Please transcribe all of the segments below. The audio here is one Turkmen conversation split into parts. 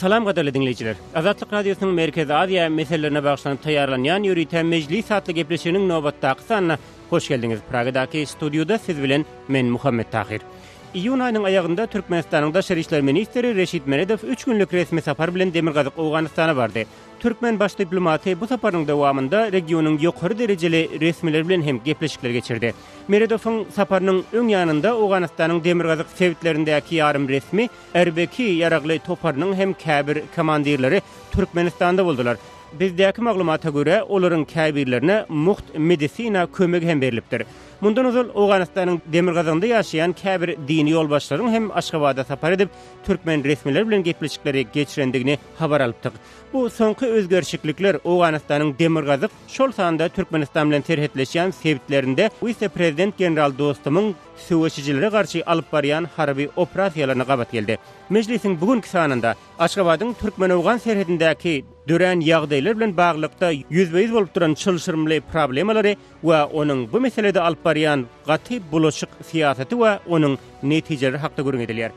Salam gadyrly diňleýjiler! Azatlyk Radiosynyň Merkezi Aziýa meselelerine bagyşlanyp taýýarlanýan ýörite Mejlis atly gepleşiginiň nobatdaky sanyna hoş geldiňiz. Pragadaky studiýada siz bilen men Muhammet Tahyr. Iýun aýynyň aýagynda Türkmenistanyň daşary işler ministri Reşit Meredow üç günlük resmi sapar bilen Demirgazyk Owganystana bardy. Türkmen baş diplomaty bu saparynyň dowamynda regionyň ýokary derejeli resmileri bilen hem gepleşikler geçirdi. Meredowyň saparynyň öň ýanynda Owganystanyň demirgazyk sebitlerindäki ýarym resmi RBK ýaragly toparynyň hem käbir komandirleri Türkmenistanda boldular. Bizdäki maglumata görä, olaryň käbirlerine mugt medisina kömegi hem berlipdir. Mundan ozal Owganystanyň demirgazygynda ýaşaýan käbir dini ýolbaşçylaryň hem Aşgabada sapar edip, türkmen resmileri bilen gepleşikleri geçirendigini habar alypdyk. Bu soňky özgerişiklikler Owganystanyň demirgazyk, şol sanda Türkmenistan bilen serhetleşýän sebitlerinde wise-prezident general Dostumyň söweşijilere garşy alyp barýan harby oprasiýalaryna gabat geldi. Mejlisiň bu günki sanynda Aşgabadyň türkmen-owgan serhedindäki dörän ýagdaýlar bilen baglylykda ýüzbe-ýüz bolup duran çylşyrymly problemalary we onuň bu meselede alyp barýan gaty bulaşyk syýasaty we onuň netijeleri hakda gürrüň edilýär.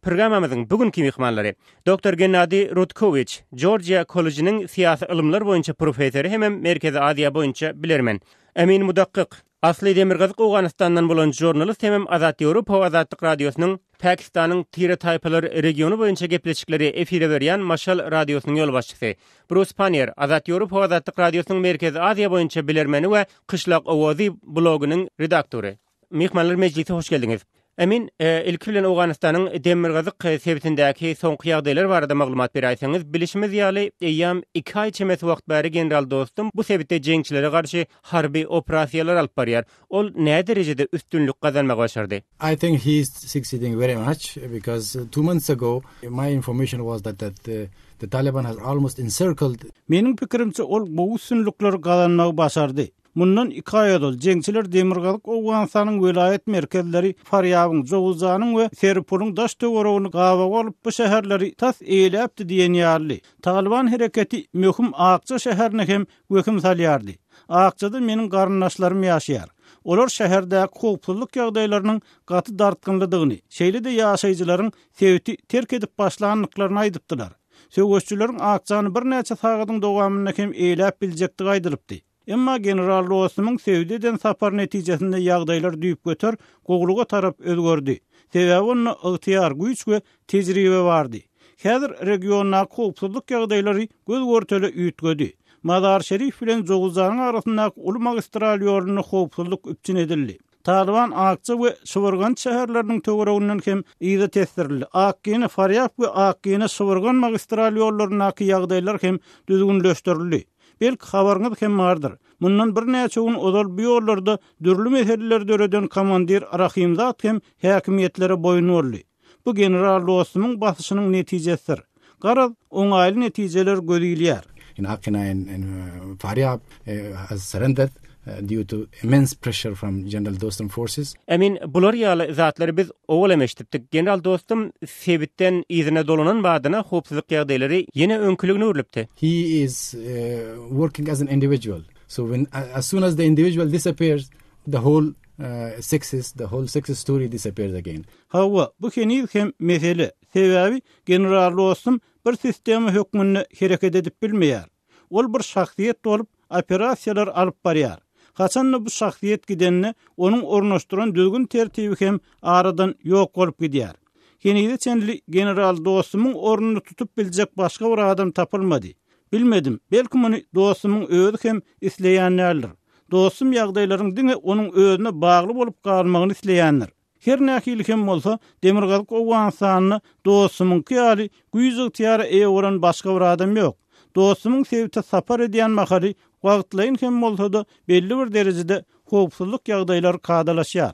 Programmamyzyň bu günki myhmanlary, Doktor Gennadiý Rudkowiç, Jorjiýa kollejiniň syýasy ylymlar boýunça professory hemem Merkezi Aziýa boýunça bilermen. Emin Mudakkyk, asly Demirgazyk Owganystandan bolan žurnalist hemem Azat Ýewropa we Azatlyk Radiosynyň Pakistanyň tire-taýpalar regiony boýunça gepleşikleri efire berýän Maşal radiosynyň ýolbaşçysy. Brus Pannier, Azat Ýewropa we Azatlyk Radiosynyň Merkezi Aziýa boýunça bilermeni we Kyşlak owazy blogynyň redaktory. Myhmanlar mejlise hoş geldiňiz. Emin, ilki bilen Owganystanyň demirgazyk sebitindäki soňky ýagdaýlar barada maglumat beräýseňiz. Bilişimiz ýaly, eýýäm iki aý çemesi wagt bäri general Dostum bu sebitde jeňçilere garşy harby operasiýalar alyp barýar. Ol näderejede üstünlik gazanmagy başardy? I think he is succeeding very much because two months ago my information was that that the Taliban has almost encircled. Meniň pikirimçe, ol gowy üstünlikleri gazanmagy başardy. Mundan iki aý ozal, jeňçiler demirgazyk Owganystanyň welaýat merkezleri Farýabyň, Jowuzjanyň we Seripuluň daş-töweregini gabawa alyp, bu şäherleri tas eýeläpdi diýen ýalydy. Talyban hereketi möhüm Akja şäherine hem wehim salýardy. Akjada meniň garyndaşlarym ýaşaýar. Olar şäherdäki howpsuzlyk ýagdaýlarynyň gaty dartgynlydygyny, şeýle-de ýaşaýjylaryň sebiti terk edip başlandyklaryny aýdypdylar. Söweşijileriň Akjany birnäçe sagadyň dowamynda hem eýeläp biljekdigi aýdylypdy. Emma general Dostumyň Söwde eden sapary netijesinde ýagdaýlar düýpgöter gowulyga tarap özgerdi. Sebäbi onda ygtyýar, güýç we tejribe bardy. Häzir regiondaky howpsuzlyk ýagdaýlary göz-görtele üýtgedi. Mazar-Şerif bilen Jowuzjanyň arasyndaky uly magistral ýolunda howpsuzlyk üpjün edildi. Talyban Akja we Şybyrgan şäherleriniň töwereginden hem yza tesdirildi. Akgine, Farýab we Akgine, Şybyrgan magistral ýollaryndaky ýagdaýlar hem düzgünleşdirildi. Belki habaryňyz hem bardyr. Mundan birnäçe gün ozal bu ýollarda dürli meseleleri döreden komandir Rahimzat hem häkimiýetlere boýun boldy. Bu general Dostumyň basyşynyň netijesidir. Garaz, oňaýly netijeler göz ilýär. In Akina and and Faryab has surrendered due to immense pressure from General Dostum forces. Emin, bular ýaly zatlary biz owal hem eşidipdik. General Dostum sebitden yzyna dolanan badyna howpsuzlyk ýagdaýlary ýene öňküligine öwrülipdi. He is working as an individual. So when as soon as the individual disappears, the whole success, the whole success story disappears again. Hawa, bu heniz hem mesele. Sebäbi general Dostum bir sistema hökmünde hereket edip bilmeýär. Ol bir şahsyýet bolup, operasiýalary alyp barýar. Haçan-da bu şahsyýet gidende, onuň ornaşdyran düzgün-tertibi hem aradan ýok bolup gidýär. Henize çenli general Dostumyň ornuny tutup biljek başga bir adam tapylmady. Bilmedim, belki muny Dostumyň özi hem isleýän däldir. Dostum ýagdaýlaryň diňe onuň özüne bagly bolup galmagyny isleýändir. Her nähili hem bolsa, Demirgazyk Owganystanda dostumyňky ýaly güýç-ygtyýara eýe bolan başga bir adam ýok. Dostumyň sebite sapar edýän mahaly wagtlaýyn hem bolsa-da belli bir derejede howpsuzlyk ýagdaýlary kadalaşýar.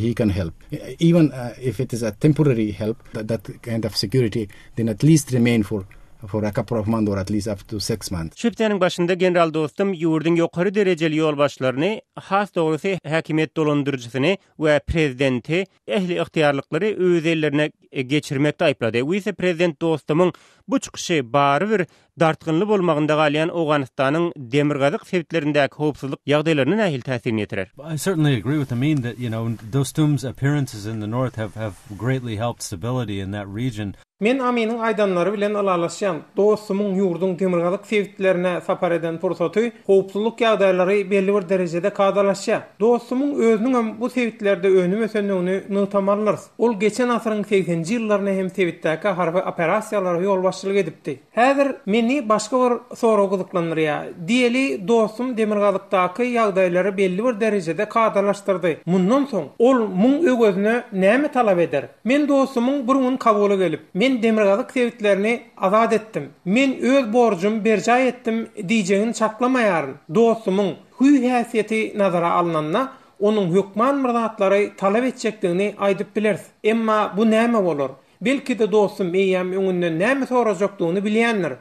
He can help. Even if it is a temporary help, that kind of security then at least remain for for a couple of months or at least up to six months. Şu hepdäniň başynda general Dostum ýurduň ýokary derejeli ýolbaşçylaryny, has dogrusy häkimiýet dolandyryjysyny we prezidenti ähli ygtyýarlyklary öz ellerine geçirmekde aýyplady. Wise-prezident Dostumyň bu çykyşy barybir dartgynly bolmagynda galýan Owganystanyň demirgazyk sebitlerindäki howpsuzlyk ýagdaýlaryna nähili täsirini ýetirer? I certainly agree with Amin that, you know, Dostum's appearances in the north have have greatly helped stability in that region. Men Aminiň aýdanlary bilen ylalaşýan. Dostumyň ýurduň demirgazyk sebitlerine sapar eden pursaty howpsuzlyk ýagdaýlary belli bir derejede kadalaşýar. Dostumyň özüniňem bu sebitlerde önüm ösendigini nygtamalydyrys. Ol geçen asyryň segseninji ýyllarynda hem sebitdäki harby operasiýalara ýolbaşçylyk edipdi. Häzir meni başga bir sorag gyzyklandyrýar. Diýeli, dostum demirgazykdaky ýagdaýlary belli bir derejede kadalaşdyrdy. Mundan soň, ol muň öwezine näme talap eder? Men dostumyň bir gün Kabula gelip, Men demirgazyk sebitlerini azat etdim. Men öz borjumy berjaý etdim diýjegini çaklamaýaryn. Dostumyň hüý-häsiýeti nazara alnanda, onuň hökman bir zatlary talap etjekdigini aýdyp bileris. Emma bu näme bolar? Belki-de dostum eýýäm öňünden näme sorajakdygyny bilýändir.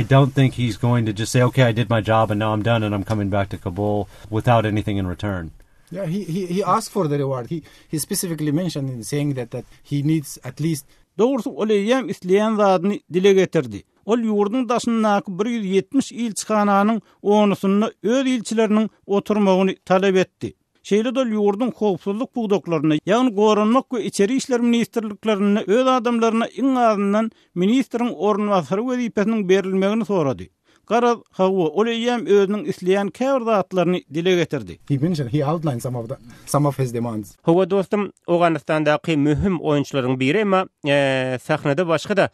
I don't think he's going to just say okay I did my job and now I'm done and I'm coming back to Kabul without anything in return. Yeah, he, he, he asked for the reward. He, he specifically mentioned in saying that, that he needs at least Dogrusy ol eýýäm isleýän zadyny dile getirdi. Ol ýurduň daşyndaky 170 ilçihananyň onusynda öz ilçileriniň oturmagyny talap etdi. Şeýle-de ol ýurduň howpsuzlyk pudaklarynda, ýagny Goranmak we Içeri işler ministrliklerinde öz adamlaryna iň azyndan ministriň orunbasary wezipesiniň berilmegini sorady. Garaz, hawa, ol eýýäm özüniň isleýän käbir zatlaryny dile getirdi. He mentioned, he outlined some of the, some of his demands. Hawa, dostum, Owganystandaky möhüm oýunçylaryň biri, emma sahnada başga-da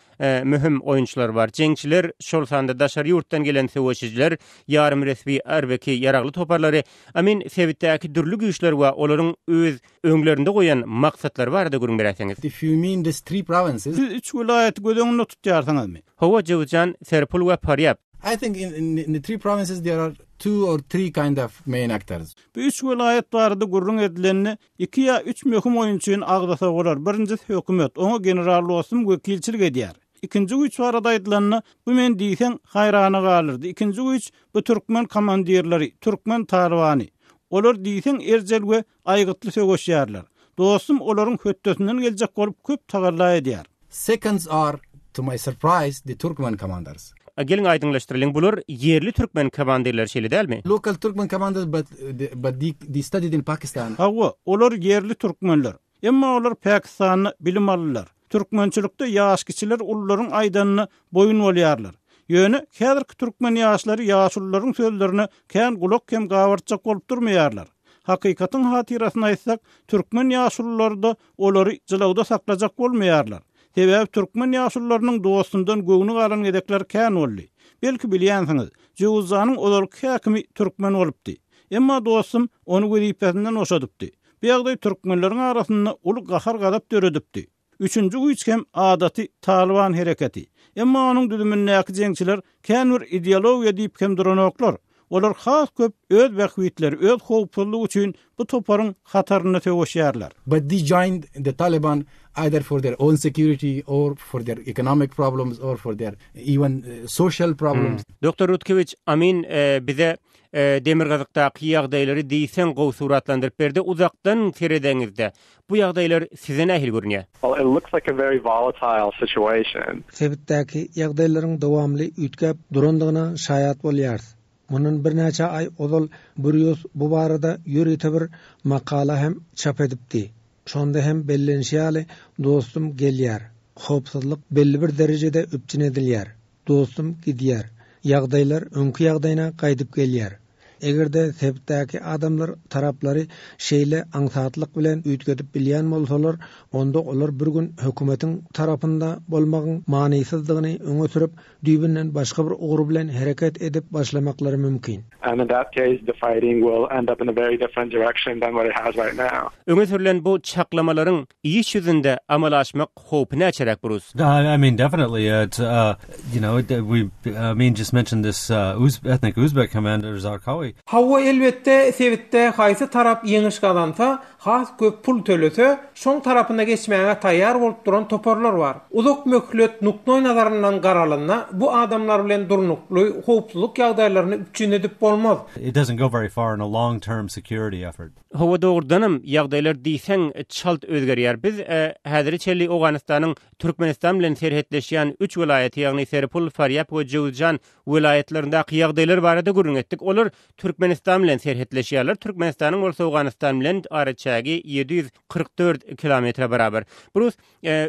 Möhüm oýunçylar bar. Jeňçiler, şol sanda daşary ýurtdan gelen söweşijiler, ýarym resmi RBK ýaragly toparlary, Amin sebitdäki dürli güýçler we olaryň öz öňlerinde goýan maksatlary barada gürrüň beräýseňiz. If you mean this three provinces. Siz üç welaýaty göz öňünde tutýarsyňyzmy? Hawa, Jöwüzjan, Serpul we Parýab. I think in in the three provinces there are two or three kind of main actors. Bu üç welaýat barada gürrüň edilende, Iki ýa üç möhüm oýunçyny agzasa bolar, birinjisi hökümet, oňa general Dostum wekilçilik edýär. Ikinji güýç barada aýdylanda, bu meni diýseň haýrana galdyrdy, ikinji güýç, bu türkmen komandirleri, türkmen talybany. Olar diýseň erjel we aýgytly söweşýärler. Dostum olaryň hötdesinden geljek bolup köp tagalla edýär. Seconds are, to my surprise, the Turkmen commanders. Geliň aýdyňlaşdyralyň, bular ýerli türkmen komandirleri şeýle dälmi? Local Turkmen commanders but but they they studied in Pakistan. Hawa, olar ýerli türkmenler. Emma olar Pakistanda bilim aldylar. Türkmençilikde ýaşkiçiler ulularyň aýdanyna boýun bolýarlar. Ýöne häzirki türkmen ýaşlary ýaşulularyň sözlerine kän gulak hem gabartjak bolup durmaýarlar. Hakykatyň hatyrasyna aýtsak, türkmen ýaşululary-da olary jylawda saklajak bolmaýarlar. Sebäbi türkmen ýaşulularynyň dostundan göwni galan gezekler kän boldy. Belki bilýänsiňiz, Jöwüzjanyň ozalky häkimi türkmen bolupdy. Emma dostum ony wezipesinden boşadypdy. Bu ýagdaý türkmenleriň arasynda uly gahar-gazap döredipdi. Üçünji güýç hem adaty Talyban hereketi. Emma onuň düzümindäki jeňçiler kän bir ideologiýa diýip hem duranoklar. Olar has köp öz bähbitleri, öz howpsuzlygy üçin bu toparyň hatarynda söweşýärler. But they joined the Taliban either for their own security or for their economic problems or for their even social problems. Doktor Rutkewiç, Amin bize demirgazykdaky ýagdaýlary diýseň gowy suratlandyryp berdi. Uzakdan seredeňizde, Bu ýagdaýlar size nähili görünýär? Well, it looks like a very volatile situation. Sebitdäki ýagdaýlaryň dowamly üýtgäp durandygyna şaýat bolýarys. Mundan birnäçe aý ozal Brýus bu barada ýörite bir makala hem çap edipdi. Şonda hem bellenişi ýaly, dostum gelýär. Howpsuzlyk belli bir derejede üpjün edilýär. Dostum gidýär. Ýagdaýlar öňki ýagdaýyna gaýdyp gelýär. Eger-de sebitdäki adamlar taraplary şeýle aňsatlyk bilen üýtgedip bilýän bolsalar, onda olar bir gün hökümetiň tarapynda bolmagyň manysyzdygyny öňe sürüp, düýbünden başga bir ugur bilen hereket edip başlamaklary mümkin. And in that case the fighting will end up in a very different direction than what it has right now. Öňe sürlen bu çaklamalaryň iş ýüzünde amala aşmak howpy näçeräk Brus? I mean definitely it's uh you know we Amin just mentioned this uh ethnic Uzbek commander Zarqawi. way. Hawa, elbetde, sebitde haýsy tarap ýeňiş gazansa, has köp pul tölese, şoň tarapyna geçmäge taýýar bolup duran toparlar bar. Uzak möhlet nukdaýnazaryndan garalanda, bu adamlar bilen durnukly howpsuzlyk ýagdaýlaryny üpjün edip bolmaz. It doesn't go very far in a long term security effort. Hawa, dogrudanam, ýagdaýlar diýseň çalt özgerýär. Biz häzire çenli Owganystanyň Türkmenistan bilen serhetleşýän üç welaýaty, ýagny Seripul, Farýap we Jöwüzjan welaýatlaryndaky ýagdaýlar barada gürrüň etdik. Olar Türkmenistan bilen serhetleşýärler. Türkmenistanyň bolsa Owganystan bilen araçägi 744 kilometre barabar. Brus,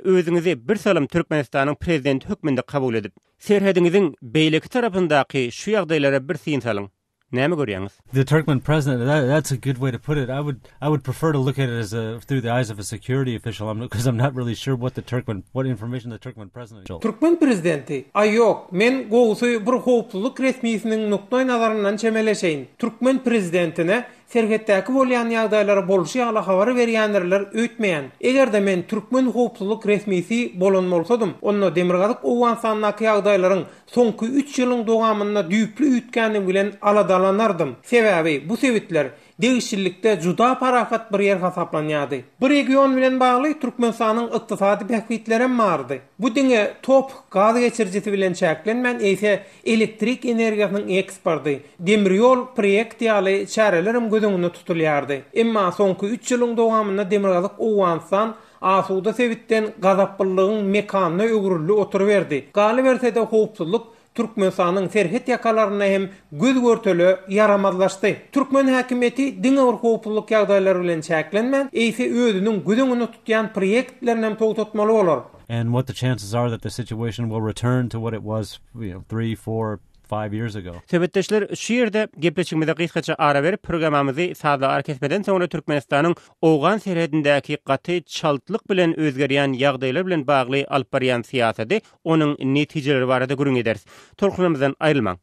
özüňizi birsalym Türkmenistanyň prezidenti hökmünde kabul edip, serhediňiziň beýleki tarapyndaky şu ýagdaýlara bir syn salyň. Näme görýäňiz? The Turkmen president, that, that's a good way to put it. I would I would prefer to look at it as a through the eyes of a security official. I'm because I'm not really sure what the Turkmen what information the Turkmen president. Türkmen prezidenti, Aý ýok, men gowusy bir howpsuzlyk resmisiniň nukdaý nazaryndan çemeleşeýin. Türkmen prezidentine serhetdäki bolýan ýagdaýlary bolşy ýaly habar berýändirler öýtmeýän. Eger-de men türkmen howpsuzlyk resmisi bolan bolsadym, onda demirgazyk Owganystandaky ýagdaýlaryň Soňky üç ýylyň dowamynda düýpli üýtgändigi bilen aladalanardym. Sebäbi bu sebitler degişlilikde juda parahat bir ýer hasaplanýardy. Bu region bilen bagly Türkmenistanyň ykdysady bähbitlerem bardy. Bu diňe TOPH gaz geçirijisi bilen çäklenmän, eýse elektrik energiýasynyň eksporty, demir ýol proýekti ýaly çärelerem göz öňünde tutulýardy. Emma soňky üç ýylyň dowamynda Demirgazyk Owganystan Asuda sebitden gazaplylygyň mekanyna öwrüldi oturyberdi. Galyberse-de howpsuzlyk Türkmenistanyň serhet ýakalarynda hem göz-görtele ýaramazlaşdy. Türkmen häkimiýeti diňe bir howpsuzlyk ýagdaýlary bilen çäklenmän, eýse özüniň göz öňünde tutýan proýektlerinem togtatmaly bolar. And what the chances are that the situation will return to what it was, you know, three, four, five years ago. Söhbetdeşler şu ýerde gepleşigimize gysgaça ara berip, programmamyzy sazly arakesmeden soňra Türkmenistanyň owgan serhedindäki gaty çaltlyk bilen özgerýän ýagdaýlar bilen bagly alyp barýan syýasady, onuň netijeleri barada gürrüň ederis. Tolkunlarymyzdan aýrylmaň.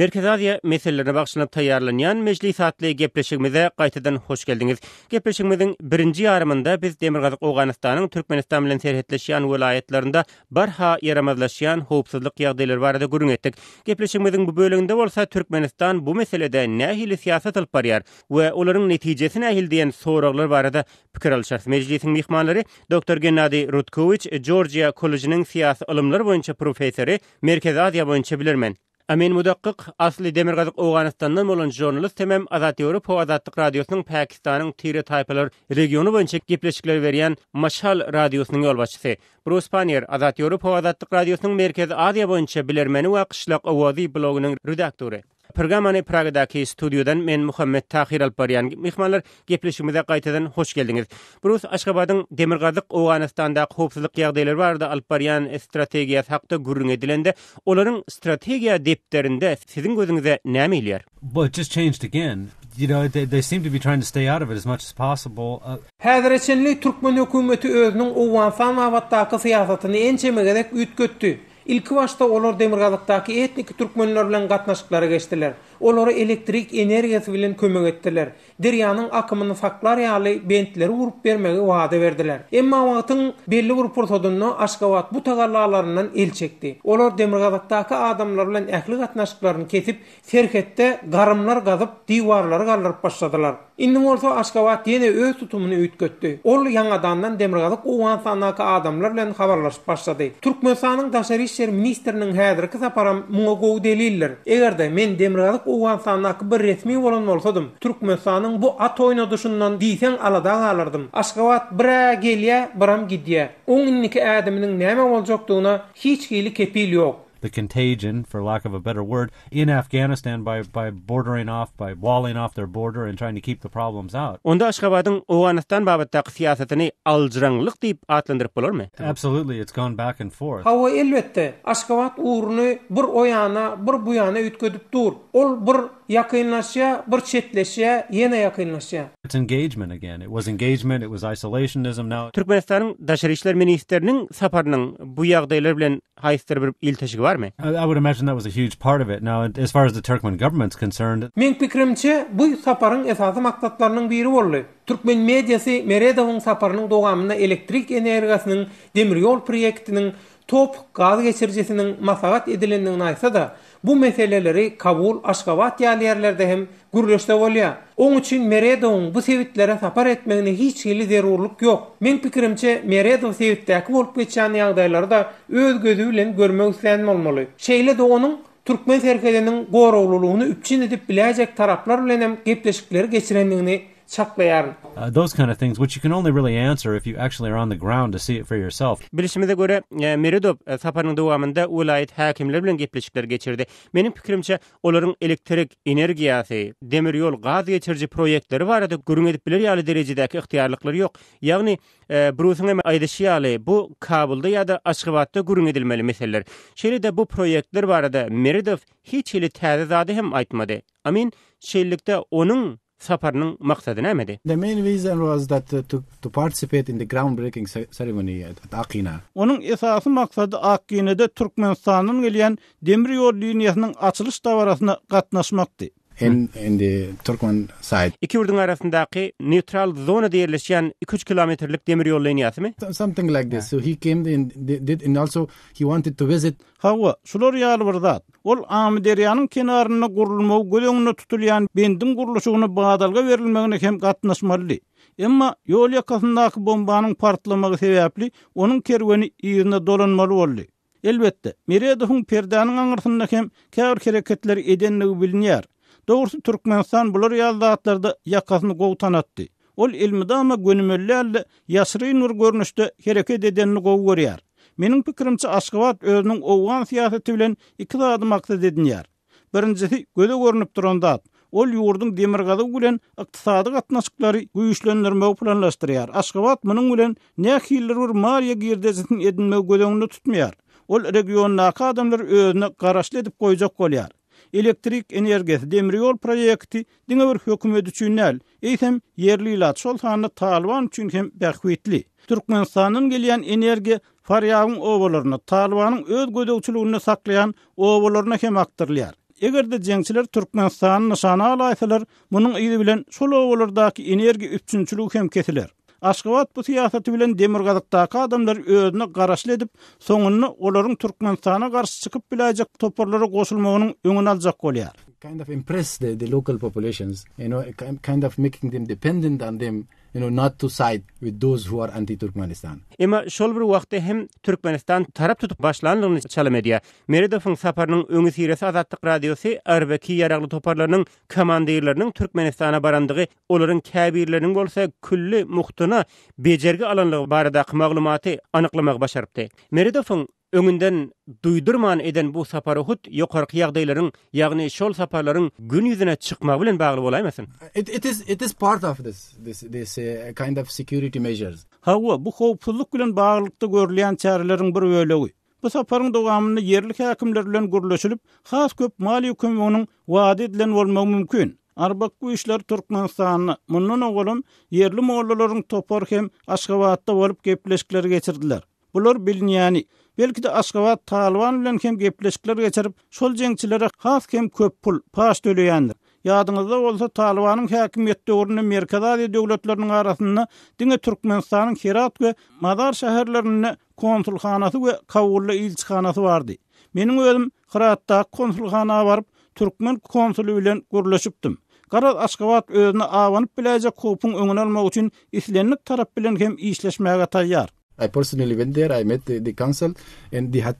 Merkezi Aziýa meselelerine bagyşlanyp taýýarlanýan Mejlis atly gepleşigimize gaýtadan hoş geldiňiz. Gepleşigimiziň birinji ýarymynda biz Demirgazyk Owganystanyň Türkmenistan bilen serhetleşýän welaýatlarynda barha ýaramazlaşýan howpsuzlyk ýagdaýlary barada gürrüň etdik. Gepleşigimiziň bu böleginde bolsa Türkmenistan bu meselede nähili syýasat alyp barýar we olaryň netijesi nähili diýen soraglar barada pikir alyşarys. Mejlisiň myhmanlary doktor Gennadiý Rutkowiç, Jorjiýa kollejiniň syýasy ylymlar boýunça professory, Merkezi Aziýa boýunça bilermen. Amin Mudakkyk, asly Demirgazyk Owganystandan bolan žurnalist hemem Azat Ýewropa we Azatlyk Radiosynyň Pakistanyň tire-taýpalar regiony boýunça gepleşikleri berýän Maşal radiosynyň ýolbaşçysy. Brus Pannier, Azat Ýewropa we Azatlyk Radiosynyň Merkezi Aziýa boýunça bilermeni we Kyşlak owazy blogynyň redaktory. Programmany Pragadaky studiýadan men Muhammet Tahyr alyp barýan. Myhmanlar, gepleşigimize gaýtadan hoş geldiňiz. Brus, Aşgabadyň Demirgazyk Owganystandaky howpsuzlyk ýagdaýlary barada alyp barýan strategiýasy hakda gürrüň edilende, olaryň strategiýa depderinde siziň gözüňize näme ilýär? Well, it just changed again. You know, they, they seem to be trying to stay out of it as much as possible. Uh, Häzire çenli türkmen hökümeti özüniň Owganystan babatdaky syýasatyny ençeme gezek üýtgetdi. Ilkibaşda olar demirgazykdaky etniki türkmenler bilen gatnaşyklara geçdiler. Olara elektrik energiýasy bilen kömek etdiler. Derýanyň akymyny saklar ýaly bentleri gurup bermegi wada berdiler. Emma wagtyň belli bir pursadynda Aşgabat bu tagallalaryndan el çekdi. Olar demirgazykdaky adamlar bilen ähli gatnaşyklaryny kesip, Serhetde garymlar gazyp, diwarlary galdyryp başladylar. Indi bolsa Aşgabat ýene öz tutumyny üýtgetdi. Ol ýaňadandan Demirgazyk Owganystandaky adamlar bilen habarlaşyp başlady. Türkmenistanyň Daşary işler ministriniň häzirki saparam muňa gowy delildir. Eger-de, men Demirgazyk Owganystandaky bir resmi bolan bolsadym, Türkmenistanyň bu at oýnadyşyndan diýseň alada galardym. Aşgabat bir-ä gelýä, biram gidýä. Oň indiki ädiminiň näme boljakdygyna hiç hili kepil ýok. The contagion, for lack of a better word, in Afghanistan by by bordering off, by walling off their border and trying to keep the problems out. Onda Aşgabadyň Owganystan babatdaky syýasatyny aljyraňlyk diýip atlandyryp bolarmy? Absolutely, it's gone back and forth. Hawa, elbetde, Aşgabat ugruny bir o ýana, bir bu ýana üýtgedip dur. Ol bir ýakynlaşýar, bir çetleşýär, ýene ýakynlaşýar. It's engagement again. It was engagement, it was isolationism, now. Türkmenistanyň Daşary işler ministriniň saparynyň bu ýagdaýlar bilen haýsydyr bir ilteşigi barmy? barmy? I would imagine that was a huge part of it. Now, as far as the Turkmen government's concerned. Meň pikirimçe, bu saparyň esasy maksatlarynyň biri boldy. Türkmen mediasy Meredowyň saparynyň dowamynda elektrik energiýasynyň demir ýol proýektiniň TOPH gaz geçirijisiniň maslahat edilendigini aýtsa-da, bu meseleleri Kabul, Aşgabat ýaly ýerlerde hem gürleşse bolýar. Oň üçin Meredowyň bu sebitlere sapar etmegine hiç hili zerurlyk ýok. Meň pikirimçe, Meredow sebitdäki bolup geçýän ýagdaýlary-da öz gözi bilen görmek islän bolmaly. Şeýle-de onuň türkmen serhediniň goraglylygyny üpjün edip biläýjek taraplar bilenem gepleşikleri geçirendigini çaklaýaryn. Those kind of things which you can only really answer if you actually are on the ground to see it for yourself. Bilşimize görä, Meredow saparynyň dowamynda welaýat häkimleri bilen gepleşikler geçirdi. Meniň pikirimçe, olaryň elektrik energiýasy, demir ýol, gaz geçiriji proýektleri barada gürrüň edip biler ýaly derejedäki ygtyýarlyklary ýok. Ýagny, Brusyň hem aýdyşy ýaly, bu Kabulda ýa-da Aşgabatda gürrüň edilmeli meseleler. Şeýle-de bu proýektler barada Meredow hiç hili täze zady hem aýtmady. Amin, şeýlelikde, onuň saparynyň maksady nämedi? The main reason was that to to participate in the groundbreaking ceremony at Akina. Onuň esasy maksady Akginede Türkmenistandan gelýän demir ýol liniýasynyň açylyş dabarasyna gatnaşmakdy. In in the Turkmen side. Iki ýurduň arasyndaky neutral zonada ýerleşýän iki-üç kilometrlik demir ýol liniýasymy? Something like this. So he came in did and also he wanted to visit. Hawa, şular ýaly bir zat. Ol Amyderýanyň kenarynda gurulmagy göz öňünde tutulýan bendiň gurluşygyna badalga berilmegine hem gatnaşmalydy. Emma ýol ýakasyndaky bombanyň partlamagy sebäpli onuň kerweni yzyna dolanmaly boldy. Elbetde, Meredowyň perdäniň aňyrsynda hem käbir hereketleri edendigi bilinýär. Dogrusy, Türkmenistan bular ýaly zatlarda ýakasyny gowy tanatdy. Ol elmydama gönümel däl-de, ýaşyryn bir görnüşde hereket edenini gowy görýär. Meniň pikirimçe, Aşgabat özüniň owgan syýasaty bilen iki zady maksat edinýär. Birinjisi, göze görnüp duran zat. Ol ýurduň demirgazygy bilen ykdysady gatnaşyklary güýçlendirmegi planlaşdyrýar. Aşgabat munuň bilen nähilidir bir maliýe girdejisini edinmegi göz öňünde tutmaýar. Ol regiondaky adamlary özüne garaşly edip goýjak bolýar. Elektrik energiýasy, demir ýol proýekti diňe bir hökümet üçin däl, eýsem, ýerli ilat, şol sanda Talyban üçin hem bähbitli. Türkmenistandan gelýän energiýa Farýabyň obalaryna, Talybanyň öz gözegçiliginde saklaýan obalaryna hem akdyrylýar. Eger-de jeňçiler Türkmenistany nyşana alaýsalar, munuň yzy bilen şol obalardaky energiýa üpjünçiligi hem kesiler. Aşgabat bu syýasaty bilen demirgazykdaky adamlary özüne garaşly edip, soňunda olaryň Türkmenistana garşy çykyp biläýjek toparlara goşulmagynyň öňüni aljak bolýar. Kind of impress the the local populations, you know, kind of making them dependent on them, you know, not to side with those who are anti-Turkmenistan. Emma şol bir wagtda hem Türkmenistan tarap tutup başlandygyny çalym edýär. Meredowyň saparynyň öňüsyrasy Azatlyk Radiosy RBK ýaragly toparlarynyň komandirleriniň Türkmenistana barandygy olaryň käbirleriniň bolsa külli mugtuna bejergi alanlygy baradaky maglumaty anyklamagy başarypdy. Meredowyň öňünden duýdurman eden bu sapary hut ýokarky ýagdaýlaryň, ýagny şol saparlaryň gün ýüzüne çykmagy bilen bagly bolaýmasyn? It it is it is part of this this this kind of security measures. Hawa, bu howpsuzlyk bilen baglylykda görülýän çäreleriň bir bölegi. Bu saparyň dowamynda ýerli häkimler bilen gürleşilip, has köp maliýe kömeginiň wada edilen bolmagy mümkin. Arbak güýçleri Türkmenistanda, mundan owalam ýerli mollalaryň topary hem Aşgabatda bolup gepleşikleri geçirdiler. Bular bilinýäni. Belki-de Aşgabat Talyban bilen hem gepleşikler geçirip, şol jeňçilere has hem köp pul, paç töleýändir. Ýadyňyzda bolsa, Talybanyň häkimiýet döwründe Merkezi Aziýa döwletleriniň arasynda diňe Türkmenistanyň Herat we Mazar şäherlerinde konsulhanasy we Kabulda ilçihanasy bardy. Meniň özüm Hyratdaky konsulhana baryp, türkmen konsuly bilen gürleşipdim. Garaz, Aşgabat özüne abanyp biläýjek howpuň öňüni almak üçin islendik tarap bilen hem işleşmäge taýýar. I personally went there, I met the, the consul and they had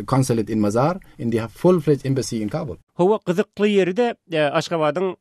consulate in Mazar and they have full-fledged embassy in Kabul. Hawa, gyzykly ýeri-de, Aşgabadyň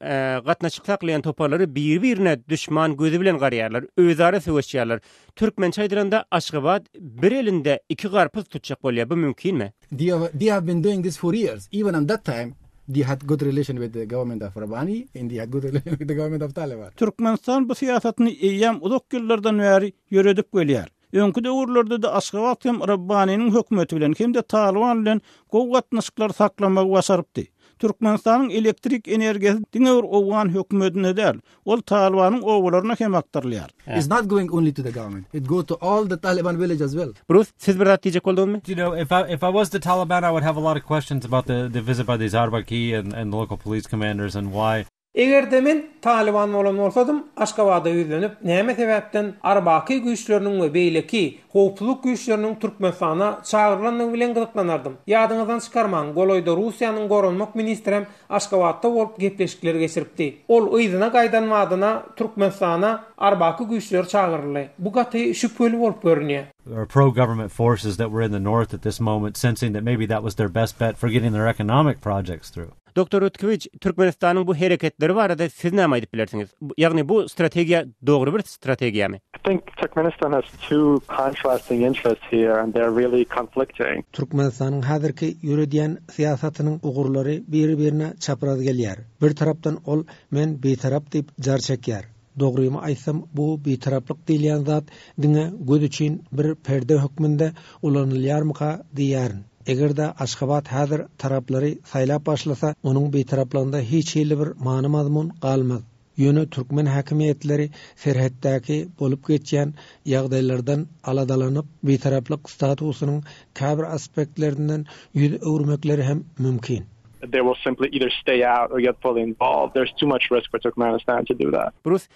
gatnaşyk saklaýan toparlary biri-birine duşman gözi bilen garaýarlar, özara söweşýärler. Türkmençe aýdylanda, Aşgabat bir elinde iki garpyz tutjak bolýar, bu mümkinmi? They have, they have been doing this for years. Even on that time, they had good relation with the government of Rabbani and they had good relation with the government of Taliban. Türkmenistan bu syýasatyny eýýäm uzak ýyllardan bäri ýöredip gelýär. Öňki döwürlerde-de Aşgabat hem Rabbanynyň hökümeti bilen hem-de Talyban bilen gowy gatnaşyklary saklamagy başarypdy. Türkmenistanyň elektrik energiýasy diňe bir owgan hökümetine däl, ol Talybanyň obalaryna hem akdyrylýar. It's not going only to the government, it go to all the Taliban village as well. Brus, siz bir zat diýjek bolduňyzmy? You know, if I if I was the Taliban, I would have a lot of questions about the the visit by these Arbaki and and the local police commanders and why. Eger-de men Talyban bolan bolsadym, Aşgabada ýüzlenip, näme sebäpden Arbaki güýçleriniň we beýleki howpsuzlyk güýçleriniň Türkmenistana çagyrylandygy bilen gyzyklanardym. Ýadyňyzdan çykarmaň, golaýda Russiýanyň goranmak ministrem Aşgabatda bolup gepleşikler geçiripdi. Ol yzyna gaýdan badyna Türkmenistana Arbaki güýçleri çagyryldy. Bu gaty şübheli bolup görünýär. Or pro-government forces that were in the north at this moment sensing that maybe that was their best bet for getting their economic projects through. Doktor Rutkewiç, Türkmenistanyň bu hereketleri barada siz näme aýdyp bilersiňiz? Ýagny bu strategiýa dogry bir strategiýamy? I think Turkmenistan has two contrasting interests here and they're really conflicting. Türkmenistanyň häzirki ýöredýän syýasatynyň ugurlary biri-birine çapraz gelýär. Bir tarapdan ol men bitarap diýip jar çekýär. Dogrymy aýtsam bu bitaraplyk diýilýän zat diňe göz üçin bir perde hökmünde ulanylýarmyka diýýärin. Eger-de Aşgabat häzir taraplary saýlap başlasa, onuň bitaraplygynda hiç hili bir many-mazmun galmaz. Ýöne türkmen häkimiýetleri serhetdäki bolup geçýän ýagdaýlardan aladalanyp, bitaraplyk statusynyň käbir aspektlerinden ýüz öwürmekleri hem mümkin. They will simply either stay out or get fully involved. There's too much risk for Turkmenistan to do that. Brus,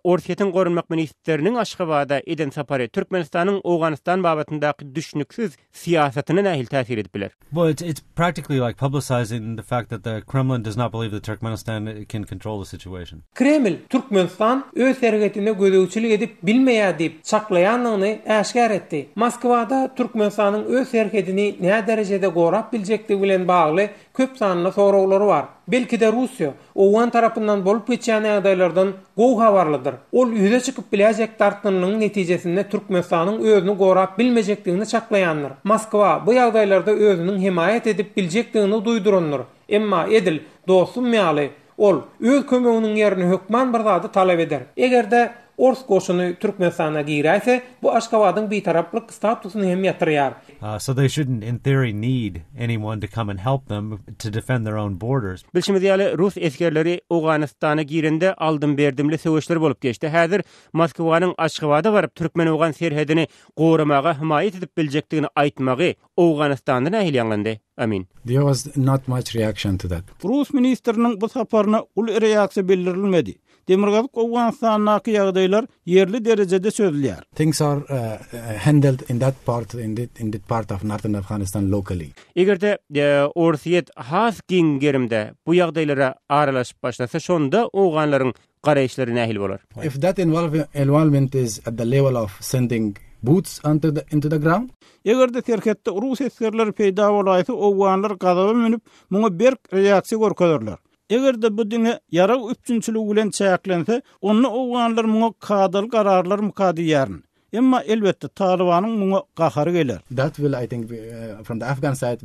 Orsýetiň goranmak ministriniň Aşgabada eden sapary Türkmenistanyň Owganystan babatyndaky düşnüksiz syýasatyna nähili täsir edip biler? Well, it's, it's practically like publicizing the fact that the Kremlin does not believe that Turkmenistan can control the situation. Kreml, Türkmenistan öz serhetine gözegçilik edip bilmeýär diýip çaklaýandygyny äşgär etdi. Moskwada Türkmenistanyň öz serhedini näderejede gorap biljekdigi bilen bagly köp sanly soraglary bar. Belki-de Russiýa, owgan tarapyndan bolup geçýän ýagdaýlardan gowy habarlydyr. Ol ýüze çykyp biläýjek dartgynlygyň netijesinde Türkmenistanyň özüni gorap bilmejekdigini çaklaýandyr. Moskwa bu ýagdaýlarda özüniň hemaýat edip biljekdigini duýdurandyr. Emma edil, dostum ýaly, ol öz kömeginiň ýerine hökman bir zady talap eder. Eger-de ors goşuny Türkmenistana giräýse, bu Aşgabadyň bitaraplyk statusyny hem ýatyrýar. So they shouldn't in theory need anyone to come and help them to defend their own borders. Bilşimiz ýaly, rus esgerleri Owganystana girende aldym-berdimli söweşler bolup geçdi. Häzir Moskwanyň Aşgabada baryp türkmen-owgan serhedini goramaga hemaýat edip biljekdigini aýtmagy Owganystanda nähili ýaňlandy? Amin. There was not much reaction to that. Rus ministriniň bu saparyna uly reaksiýa bildirilmedi. Demirgazyk Owganystandaky ýagdaýlar ýerli derejede çözülýär. Things are handled in that part, in that, in that part of northern Afghanistan locally. Eger-de Orsýet has giň gerimde bu ýagdaýlara aralaşyp başlasa, şonda owganlaryň garaýyşlary nähili bolar? If that involvement is at the level of sending boots onto the, into the ground. Eger-de serhetde rus esgerleri peýda bolaýsa, owganlar gazaba münüp, muňa berk reaksiýa görkezerler. Eger-de bu diňe ýarag üpjünçiligi bilen çäklense, onda owganlar muňa kadaly gararlarmyka diýýärin. Emma, elbetde, Talybanyň muňa gahary geler. That will, I think, from the Afghan side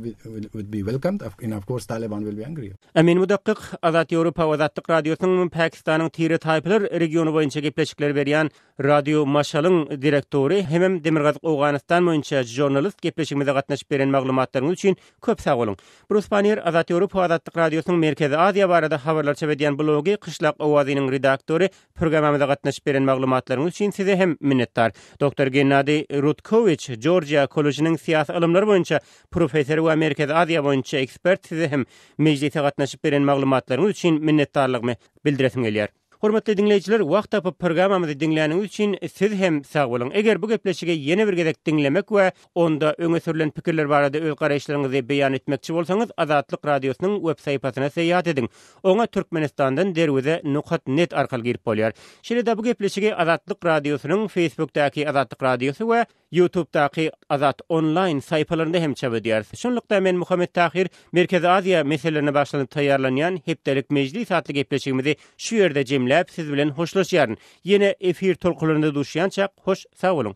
would be welcomed, and of course Taliban will be angry. Emin Mudakkyk, Azat Ýewropa we Azatlyk Radiosynyň Pakistanyň tire-taýpalar regiony boýunça gepleşikleri berýän Radio Maşalyň direktory hemem Demirgazyk Owganystan boýunça žurnalist gepleşigimize gatnaşyp beren maglumatlaryňyz üçin köp sag boluň. Brus Pannier, Azat Ýewropa Azatlyk Radiosynyň Merkezi Aziýa barada habarlar çap edýän blogy Kyşlak owazynyň redaktory Programmamyza gatnaşyp beren maglumatlaryňyz üçin size hem minnetdar. Doktor Gennadiý Rutkowiç, Jorjiýa kollejiniň syýasy ylymlar boýunça professory we Merkezi Aziýa boýunça ekspert size hem mejlise gatnaşyp beren maglumatlaryňyz üçin minnetdarlygymy bildiresim gelýär. Hormatly diňleýjiler, wagt tapyp programmamyzy diňläniňiz üçin siz hem sag boluň. Eger bu gepleşigi ýene bir gezek diňlemek we onda öňe sürlen pikirler barada öz garaýyşlaryňyzy beýan etmekçi bolsaňyz Azatlyk Radiosynyň web sahypasyna syýahat ediň. Oňa Türkmenistandan Derweze nokat net arkaly girip bolýar. Şeýle-de bu gepleşigi Azatlyk Radiosynyň Facebookdaky Azatlyk Radiosy we Ýutubdaky Azat Onlaýn saýpalarynda hem çap edýäris. Şunlukda men Muhammet Tahyr Merkezi Aziýa meselelerine bagyşlanyp taýýarlanýan Hepdelik mejlis atly gepleşigimizi şu ýerde jemläp siz bilen hoşlaşýaryn. Ýene efir tolkunlarynda duşýançak hoş sag boluň.